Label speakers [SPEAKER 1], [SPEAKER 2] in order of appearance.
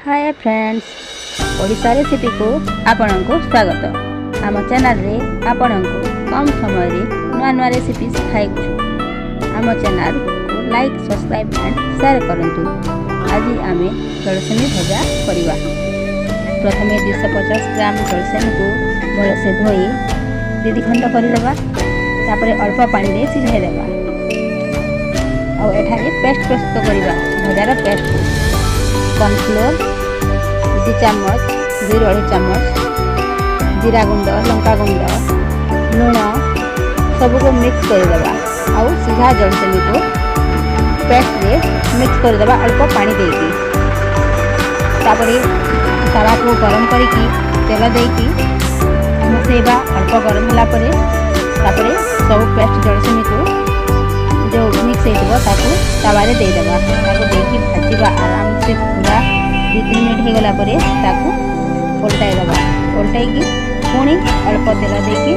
[SPEAKER 1] ହାଏ friends, Odisha ରେସିପିକୁ ଆପଣଙ୍କୁ ସ୍ୱାଗତ। ଆମ ଚ୍ୟାନେଲରେ ଆପଣଙ୍କୁ କମ୍ ସମୟରେ ନୂଆ ନୂଆ ରେସିପି ଶିଖାଇଛୁ। ଆମ ଚ୍ୟାନେଲକୁ ଲାଇକ୍, ସବସ୍କ୍ରାଇବ୍ ଆଣ୍ଡ ସେୟାର କରନ୍ତୁ। ଆଜି ଆମେ ଜଳସେମୀ ଭଜା କରିବା। ପ୍ରଥମେ 250 ଗ୍ରାମ ଜଳସେମୀକୁ ଭଲସେ ଧୋଇ ଦୁଇ ଦୁଇ ଖଣ୍ଡ କରିଦେବା। ତାପରେ ଅଳ୍ପ ପାଣିରେ ସିଝାଇ ଦେବା। ଆଉ ଏଠାରେ ପେଷ୍ଟ ପ୍ରସ୍ତୁତ କରିବା। ଭଜାର ପେଷ୍ଟ: କର୍ଣ୍ଣଫ୍ଲୋର୍ 2 ଚାମଚ, 2ରୁ 2.5 ଚାମଚ, ଜିରା ଗୁଣ୍ଡ, ଲଙ୍କା ଗୁଣ୍ଡ, ଲୁଣ ସବୁକୁ ମିକ୍ସ କରିଦେବା। ଆଉ ସିଝା ଜଳସେମୀକୁ ପେଷ୍ଟରେ ମିକ୍ସ କରିଦେବା ଅଳ୍ପ ପାଣି ଦେଇକି। ତାପରେ ତାୱାକୁ ଗରମ କରିକି ତେଲ ଦେଇକି ବସେଇବା। ଅଳ୍ପ ଗରମ ହେଲା ପରେ ତାପରେ ସବୁ ପେଷ୍ଟ ଜଳସେମୀକୁ ଯେଉଁ ମିକ୍ସ ହେଇଥିବ, ତାକୁ ତାୱାରେ ଦେଇଦେବା। ତାକୁ ଦେଇକି ଭାଜିବା ଆରାମସେ। ପୁରା 2-3 ମିନିଟ୍ ହେଇଗଲା ପରେ ତାକୁ ଓଲଟାଇ ଦେବା। ଓଲଟାଇକି ପୁଣି ଅଳ୍ପ ତେଲ ଦେଇକି